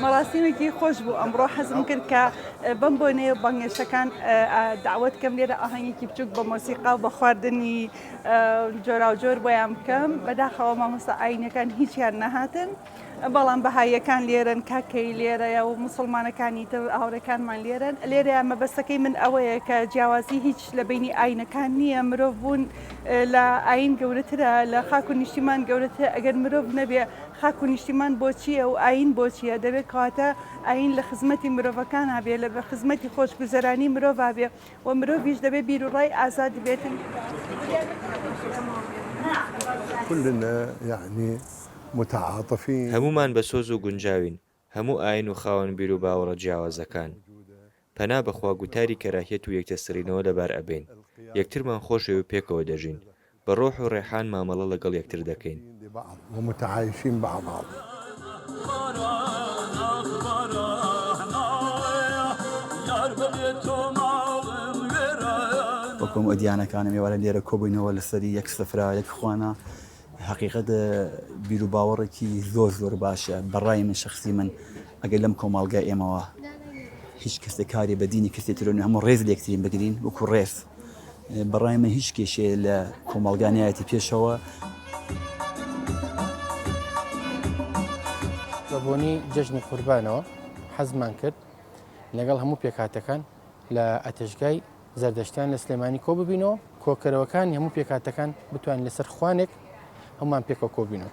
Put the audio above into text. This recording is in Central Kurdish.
مەراسیمێکی خۆش بوو ئەمڕۆ حەزم کرد کە بەم بۆنەیە بانگێشتەکان داوت کەم لێرە ئاهەنگێکی بچووک بە مۆسیقا و بە خواردنی جۆراوجۆر بۆیان بکەم بەداخەوە مامۆستا ئاینەکان هیچیان نەهاتن بەڵام بەهاییەکان لێرەن، کاکەیی لێرەیە و موسڵمانەکانی تر هاوڕێکانمان لێرەن. لێرەیە مەبەستەکەی من ئەوەیە کە جیاوازی هیچ لە بەینی ئاینەکان نییە، مرۆڤ بوون لە ئاین گەورەترە، لە خاک و نیشتیمان گەورەترە، ئەگەر مرۆڤ نەبێ خاک و نیشتیمان بۆ چییە و ئاین بۆ چییە؟ دەبێت کەواتە ئاین لە خزمەتی مرۆڤەکانا بێ، لە خزمەتی خۆشگوزەرانی مرۆڤا بێ و مرۆڤیش دەبێ بیروڕای ئازاد بێتن. كلنا يعني متعاطفین. هەموومان بە سۆز و گونجاوین، هەموو ئاین و خاوەن بیروباوەڕە جیاوازەکان. پەنا بە خوا گوتاری کەراهیەت و یەکترسڕینەوە لەبار ئەبەین. یەکترمان خۆشەوێ و پێکەوە دەژین. بە ڕۆح و ڕێحان مامەڵە لەگەڵ یەکتر دەکەین. وەکو هەموو دیانەکان ئێوارە لێرە کۆبووینەوە لەسەری یەک سفرە یەک خوانە حەقیقەت بیروباوەڕێکی زۆر زۆر باشە بەڕای من شخصی من ئەگەر لەم کۆمەڵگای ئێمەوە هیچ کەسێک کاری بە دینی کەسێ ترۆ هەموو ڕێز لێکترین بگرین وەکو ڕێز بەڕای من هیچ کێشەیە لە کۆمەڵگا نایەتی پێشەوە. بە بۆنەی جەژنی قوربانەوە حەزمان کرد لەگەڵ هەموو پێکهاتەکان لە ئەتەشگای زەردەشتیان لە سلێمانی کۆ ببینەوە، کۆکەرەوەکانی هەموو پێکهاتەکان بتوانین لەسەر خوانێک هەموومان پێکەوە کۆبینەوە.